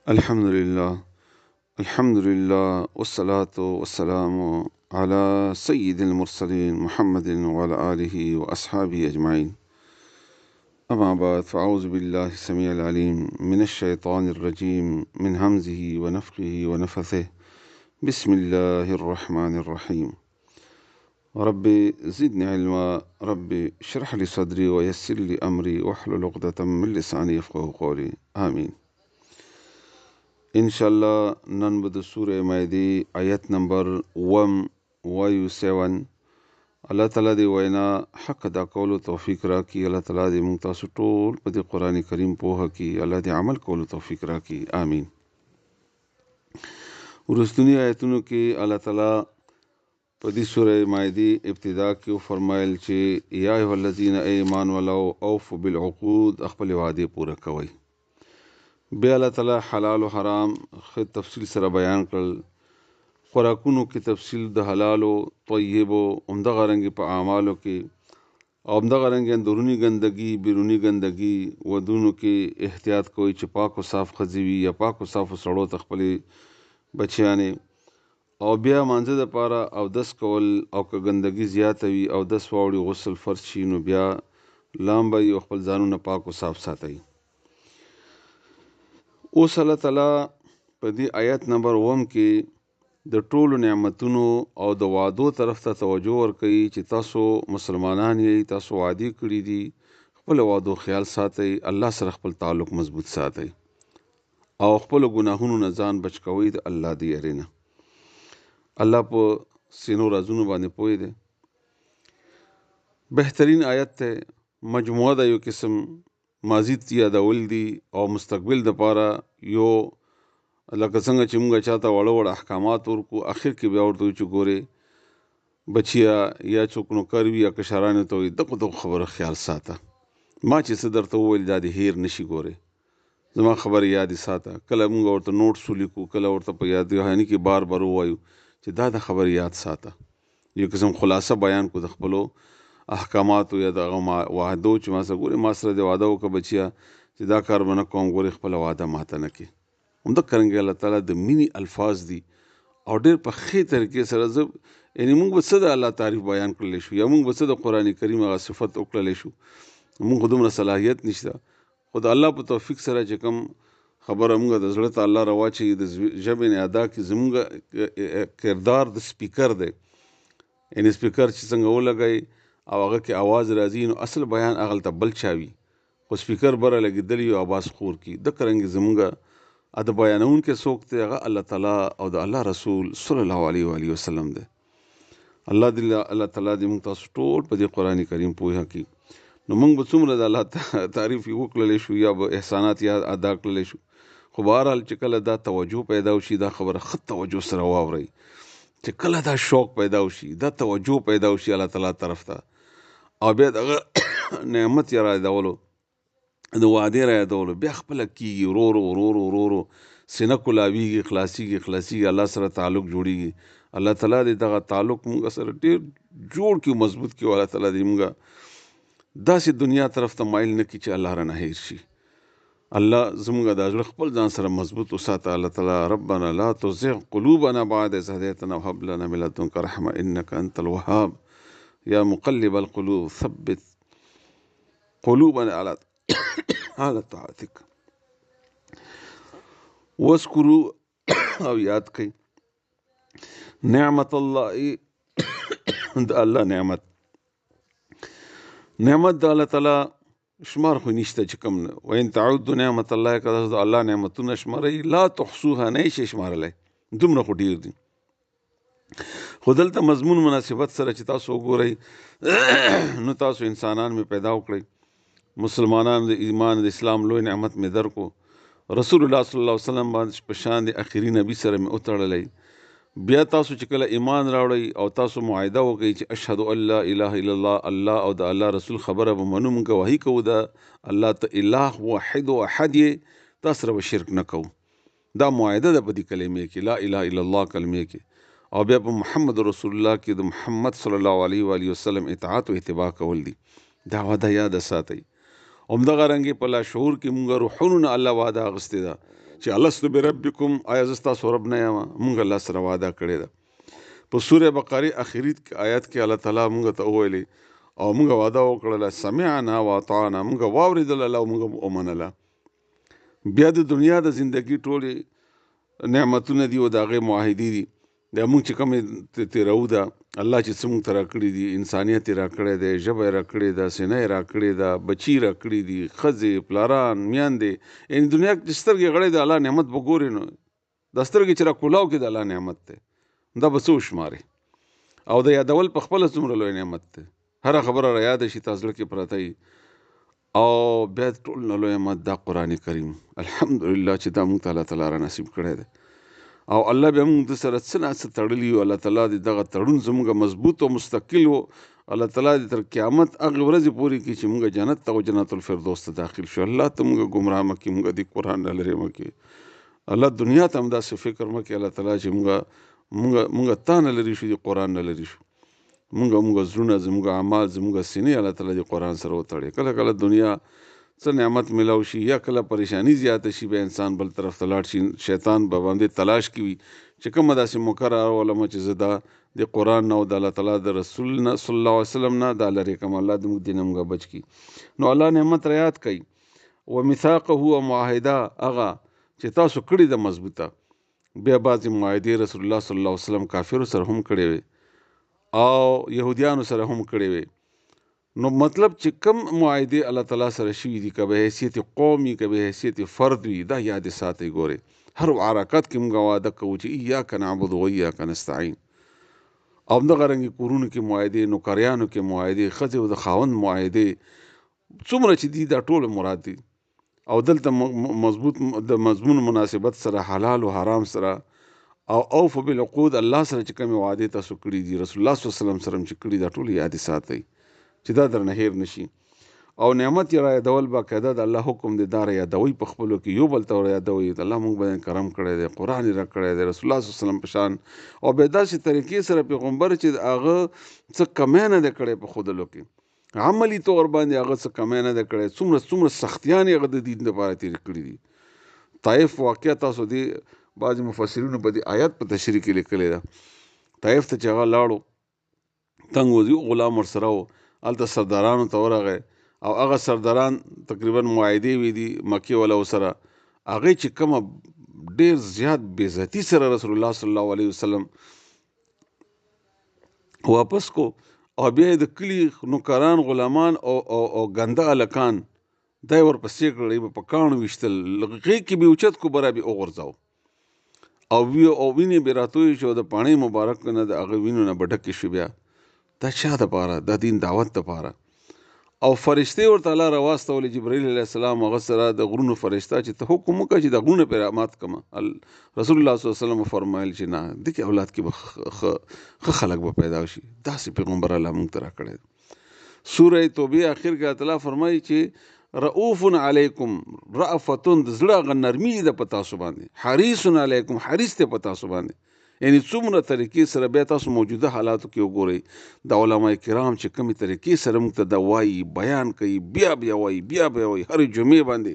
الحمد لله، الحمد لله والصلاة والسلام على سيد المرسلين محمد وعلى آله وأصحابه أجمعين. أما بعد، فأعوذ بالله السميع العليم من الشيطان الرجيم من همزه ونفخه ونفثه. بسم الله الرحمن الرحيم. ربي زدني علما، ربي اشرح لي صدري ويسر لي أمري واحلل عقدة من لساني يفقهوا قولي. آمين. ان شاء الله نن به د سورې مائدې آیت نمبر 1 وایو 7. الله تعالی دې وینا حق ادا کولو توفیق راکړي. الله تعالی دې موږ تاسو ټول په دې قرآن کریم پوهه کړي. الله دې عمل کولو توفیق راکړي. آمین. وروستني آیتونو کې الله تعالی په دې سورې مائدې ابتدا کې وفرمایل چې یا ایها الذین ایمان ولو اوفوا بالعقود، خپلې وعدې پوره کوئ. بیا الله تعالی حلال او حرام ښه تفصیل سره بیان کړل. خوراکونو کې تفصیل د حلالو طیبو، همدغه رنګ په اعمالو کې، او همدغه رنګ اندروني ګندګي بیروني ګندګي، ودونو کې احتیاط کوئ چې پاک او صاف ښځې وي یا پاک او صافو سړو ته خپلې بچیانې. او بیا مانځه دپاره اودس کول، او که ګندګي زیاته وي اودس واوړي غسل فرض شي، نو بیا لامبئ او خپل ځانونه پاک او صاف ساتئ. اوس الله تعالی په دې آیت نمبر 1 کې د ټولو نعمتونو او د وعدو طرف ته توجه ورکوي چې تاسو مسلمانان یئ، تاسو وعدې کړي دي، خپل وعدو خیال ساتئ، الله سره خپل تعلق مضبوط ساتئ او خپلو ګناهونو نه ځان بچ کوئ د الله د یرې نه. الله په سینو رازونو باندې پوه دی. بهترین آیت دی، مجموعه ده، یو قسم ماضي یادول دي او مستقبل دپاره یو، لکه څنګه چې موږ چاته واړه واړه احکامات ورکو، اخر کې بیا ورته وایو چې ګورې بچیه یا څوک نوکر وي یا کشرانو ته وایي دغو دغو خبرو خیال ساته، ما چې څه درته وویل دا دې هېر نه شي، ګورې زما خبرې یادې ساته. کله موږ ورته نوټس ولیکو، کله ورته په یاد دهاني کې بار بار ووایو چې دا د خبرې یاد ساته، یو قسم خلاصه بیان کو د خپلو احکاماتو یا د هغه وعدو چې ما سره ګورې ما سره دې وعده وکړه بچیه چې دا کار به نه کوم، ګورې خپله وعده ماته نه کړې. همدغه رنګه الله تعالی د مینې الفاظ دي او ډېر په ښې طریقې سره زه یعنې موږ به څه د الله تعریف بیان کړلی شو یا موږ به څه د قرآن کریم هغه صفت وکړلی شو، موږ خو دومره صلاحیت نشته، خو د الله په توفیق سره چې کوم خبره موږ د زړه ته الله راواچوي، د ژبې نه ادا کړي، زموږ کردار د سپیکر دی، یعنې سپیکر چې څنګه ولګوي او هغه کې اواز راځي نو اصل بیان هغلته بل چا وي، خو سپیکر بره لګېدلی وي اواز خور کړي. دغه رنګ زموږ د بیانوونکی څوک دی؟ هغه الله تعالی او د الله رسول صلی الله علیه وآله وسلم دی. الله دې الله تعالی دې موږ تاسو ټول په دې قرآن کریم پوهه کړي. نو موږ به څومره د الله تعریف یې وکړلی شو یا به احسانات یې ادا کړلی شو، خو بهرحال چې کله دا توجه پیدا وشي، دا خبره ښه توجه سره واورئ، چې کله دا شوق پیدا وشي، دا توجه پیدا وشي الله تعالی طرف ته، او بیا دغه نعمت یې رایادولو، د وعدې رایادولو، بیا خپله کېږي ورو ورو ورو ورو ورو ورو سینه کولاویږي، خلاصېږي خلاصېږي، الله سره تعلق جوړېږي. الله تعالی دې دغه تعلق موږ سره ډېر جوړ کړي، مضبوط کړي. الله تعالی دې موږ داسې دنیا طرف ته مایل نه کړي چې الله رانه هېر شي. الله زموږ د زړه خپل ځان سره مضبوط وساته. الله تعالی ربنا لا تزغ قلوبنا بعد إذ هديتنا وهب لنا من لدنك رحمة إنك أنت الوهاب يا مقلب القلوب ثبت قلوبنا على طاعتك. واذكروا او یاد کړئ نعمت الله، د الله نعمت، نعمت د الله تعالی شمار خو نشته چې کوم نه. وإن تعدوا نعمت الله، که تاسو د الله نعمتونه شمارئ، لا تحصوها، نه یې شئ شمارلی، دومره خو ډېر دي. خو دلته مضمون مناسبت سره چې تاسو وګورئ نو تاسو انسانان مې پیدا وکړئ، مسلمانان د ایمان د اسلام لوی نعمت مې درکو، رسول الله صلی الله علیه وسلم باندې په شان د اخري نبي سره مې وتړلی. بیا تاسو چې کله ایمان راوړئ او تاسو معاهده وکړئ چې اشهد ان لا اله الا الله، الله او د الله رسول خبره به منو، موږ ګواهي کوو د الله ته اله واحد او احد یې، تاسو سره به شرک نه کوو. دا معاهده ده په دې کلمې کې، لا اله الا الله کلمې کې، او بیا په محمد رسول الله کې د محمد صلی الله علیه وآله وسلم اطاعت او اتباع کول دي. دا وعده یاده ساتئ. همدغه رنګ په لاشعور کې موږ روحونو نه الله وعده اخیستې ده چې الست بربکم، آیا زه ستاسو رب نه یم؟ مونږ الله سره وعده کړې ده. په سوره بقره اخري آیات کې الله تعالی مونږ ته وویلې او مونږ وعده وکړله، سمعنا واطعنا، مونږ واورېدله او مونږ ومنله. بیا د دنیا د زندګي ټولې نعمتونه دي او د هغې معاهدې دي، دا مونږ چې کومې تېروو ده، الله چې څه مونږ ته راکړي دي، انسانیت یې راکړی دی، ژبه یې راکړې ده، سینه یې راکړې ده، بچي یې راکړي دي، ښځې، پلاران، میندې، یعنې دنیا کې چې سترګې غړی د الله نعمت به ګورې، نو دا سترګې چې راکولاو کې د الله نعمت دی، دا به څه وشمارې؟ او د یادول په خپله څومره لوی نعمت دی، هره خبره را یاده شي تا زړه کې پرته وي. او بیا ټول نه لوی نعمت دا قرآن کریم، الحمدلله چې دا مونږ ته الله تعالی را نصیب کړی دی. او الله بیا مونږ د سره څه نا څه تړلي یو، الله تعالی دې دغه تړون زمونږ مضبوط او مستقل و، الله تعالی دې تر قیامت هغې ورځې پورې کړي چې مونږ جنت ته او جنت الفردوس ته داخل شو. الله ته مونږ ګمراه مه کړي، مونږ دې قرآن نه لرې مه کړي، الله دنیا ته هم داسې فکر مه کړي الله تعالی چې مونږ تا نه لرې شو، دې قرآن نه لرې شو. مونږ زړونه، زمونږ اعمال، زمونږ سینې الله تعالی دې قرآن سره وتړي. کله کله دنیا څه نعمت ملاو شي یا کله پریشانی زیاته شي، بیا انسان بل طرف ته لاړ شي، شیطان به باندې تلاش کوي چې کومه داسې موقع راولم چې زه دا د قرآن نه او د الله تعالی د رسول نه صلی الله علیه وسلم نه دا لرې کړم، الله دې موږ دې نه موږ بچ کړي. نو الله نعمت را یاد کوي، ومیثاقه او معاهده هغه چې تاسو کړې ده مضبوطه. بیا بعضې معاهدې رسول الله صلی الله علیه وسلم کافرو سره هم کړې وې او یهودیانو سره هم کړې وې. نو مطلب چې کم معاهدې الله تعالی سره شوي دي، که به حیثیت قوم وي که به حیثیت فرد وي، دا یاد ساتئ. ګورئ هر حرکت کې موږ وعده کوو چې ایاک نعبد و ایاک نستعین. او همدغه رنګې کورونو کې معاهدې، نوکریانو کې معاهدې، ښځې او د خاوند معاهدې، څومره چې دي دا ټول مراد دي. او دلته مضبوط د مضمون مناسبت سره حلال او حرام سره او اوف بالعقود الله سره چې کومې وعدې تاسو کړې دي، رسول الله صلی الله علیه وسلم سره هم چې کړي، دا ټول یادې ساتئ چې دا درنه هېر نه شي. او نعمت یې را یادول باقاعده د الله حکم دی، دا را یادوئ په خپلو کې، یو بل ته ور یادوئ. الله موږ باندې کرم کړی دی، قرآن یې را کړی دی، رسول الله صلی الله علیه وسلم په شان او بیا داسې طریقې سره پیغمبر چې هغه څه کمی نه دی کړی په ښودلو کې، عملي طور باندې هغه څه کمی نه دی کړی، څومره څومره سختیانې هغه د دین دپاره تېرې کړي دي. طایف واقعه تاسو دې بعضې مفسرینو په دې آیت په تشریح کې لیکلې ده. طایف ته چې هغه لاړو، تنګ وزي غلام ورسره و، هلته سردارانو ته ورغی او هغه سرداران تقریبا معاهدې وې دي مکې والو سره. هغې چې کومه ډېر زیات بېعزتي سره رسول الله صلی الله علیه وسلم واپس کو، او بیا یې د کلي نوکران، غلامان او ګنده هلکان دا یې ورپسې کړل، یې به په کاڼو ویشتل، غېږ کې به یې اوچت کو، بره به یې وغورځاوه او وینې به راتویې شو، د پاڼې مبارک نه د هغه وینو نه به ډکې شوې. بیا دا چا دپاره؟ دا دین دعوت دپاره. او فرشتې ورته الله راواستولې، جبرئیل علیه السلام هغه سره د غرونو فرشته چې ته حکم وکړه چې د غرونه پرې رامات کړم. رسول الله صلی الله علیه وسلم وفرمایل چې نه، دې کې اولاد کې به ښه خلک به پیدا شي. داسې پیغمبر الله موږ ته راکړی دی. سوره توبې اخر کې الله تعالی فرمایي چې رؤوف علیکم، رأفتون د زړه هغه نرمي ده په تاسو باندې، حریص علیکم، حریص دی په تاسو باندې. یعنی څومره طریقې سره بیا تاسو موجوده حالاتو کې وګورئ، د علماء کرام چې کومې طریقې سره موږ ته دا وایي، بیان کوي، بیا بیا وایي، بیا بیا وایي، هرې جمعې باندې.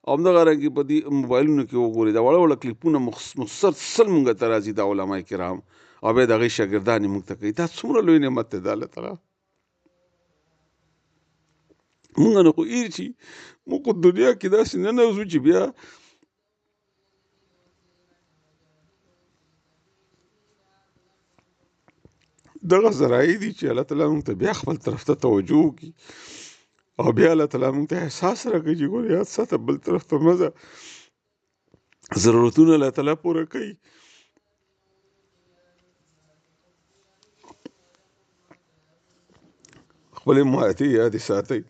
او همدغه رنګې په دې موبایلونو کې وګورئ، دا واړه واړه کلیپونه مسلسل موږ ته راځي د علماء کرام، او بیا د هغې شاګردان یې موږ ته کوي. دا څومره لوی نعمت دی د الله تعالی. موږ نه خو هېر شي، موږ خو دنیا کې داسې نه نوځو چې بیا دغه ذرایع دي چې الله تعالی موږ ته بیا خپل طرف ته توجه وکړي، او بیا الله تعالی موږ ته احساس راکړي چې ګوره یاد ساته، بل طرف ته مه ځه، ضرورتونه الله تعالی پوره کوي. خپلې معاهدې یادې ساتئ.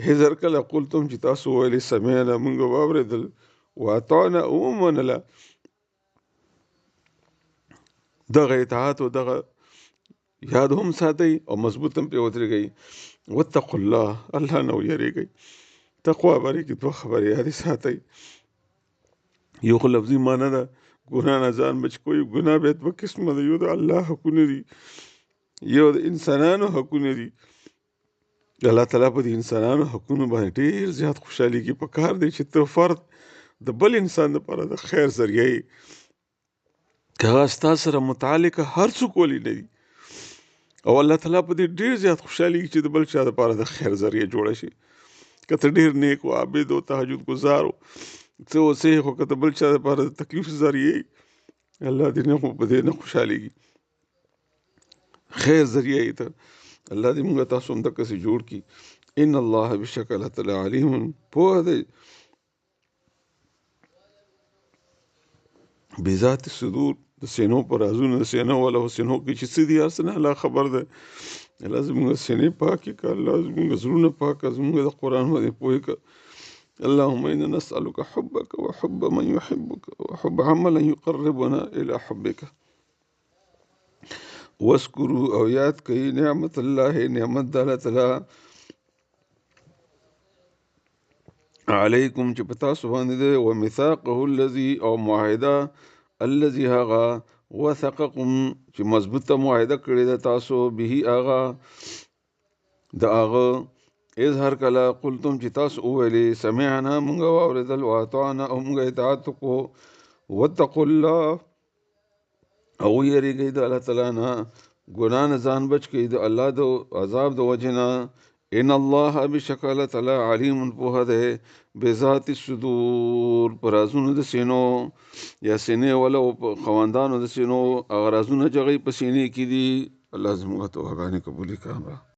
هزر کله قلتم چې تاسو ویلې سمعنا، موږ واورېدل، واطعنا ومنله، دغه اطاعت او دغه یاد هم ساتئ او مضبوط هم پرې ودرېږئ. واتقوا الله، الله نه ویرېږئ. تقوا باره کې دوه خبرې یادې ساتئ. یو خو لفظي معنی ده، ګناه نه ځان بچ کوئ. ګناه بیا دوه قسمه ده، یو د الله حقونه دي، یو د انسانانو حقونه دي. الله تعالی په دې انسانانو حقونو باندې ډېر زیات خوشحالېږي. په کار دی چې ته فرد د بل انسان لپاره د خیر ذریعه یې، که هغه ستا سره متعلق هر څوک ولې نه دي. او الله تعالی په دې ډېر زیات خوشحالېږي چې د بل چا دپاره د خیر ذریعه جوړه شي. که ته ډېر نیک و، عابد و، تهجد ګزار و، څه و څه، خو که د بل چا دپاره د تکلیف ذریعه، الله دې نه په دې نه خوشحالېږي. خیر ذریعه یې ته. الله دې موږ تاسو هم دقسې جوړ کړي. ان الله بشک الله تعالی علیم پوه دی بذات الصدور، د سینو پر رازونو، د سینو والا سینو کې چې څه دي هر څه نه الله خبر دی. الله زموږ سینې پاکې کړه، الله زموږ زړونه پاک کړه، زموږ د قرآن باندې پوه کړه. اللهم إنا نسألك حبك وحب من يحبك وحب عملا يقربنا إلى حبك. واذكروا او یاد کړئ نعمت الله، نعمت د الله تعالی علیکم چې په تاسو باندې دی، ومیثاقه الذي او معاهده الذي هغه وثقکم چې مضبوطه معاهده کړې ده تاسو به هغه د هغه اذ هر کله قلتم چې تاسو وویلې سمعنا مونږ واورېدل، واطعنا او مونږ اطاعت وکړو، واتقوا الله او ویرېږئ د الله تعالی نه، ګناه نه ځان بچ کړئ د الله د عذاب د وجې نه. ان الله بشک الله تعالی علیم پوهه دی بذات الصدور، په رازونو د سینو یا سینې والا او په خواندانو د سینو، هغه رازونه چې هغوی په سینې کې دي. الله زموږ توبهګانې قبولې کړه.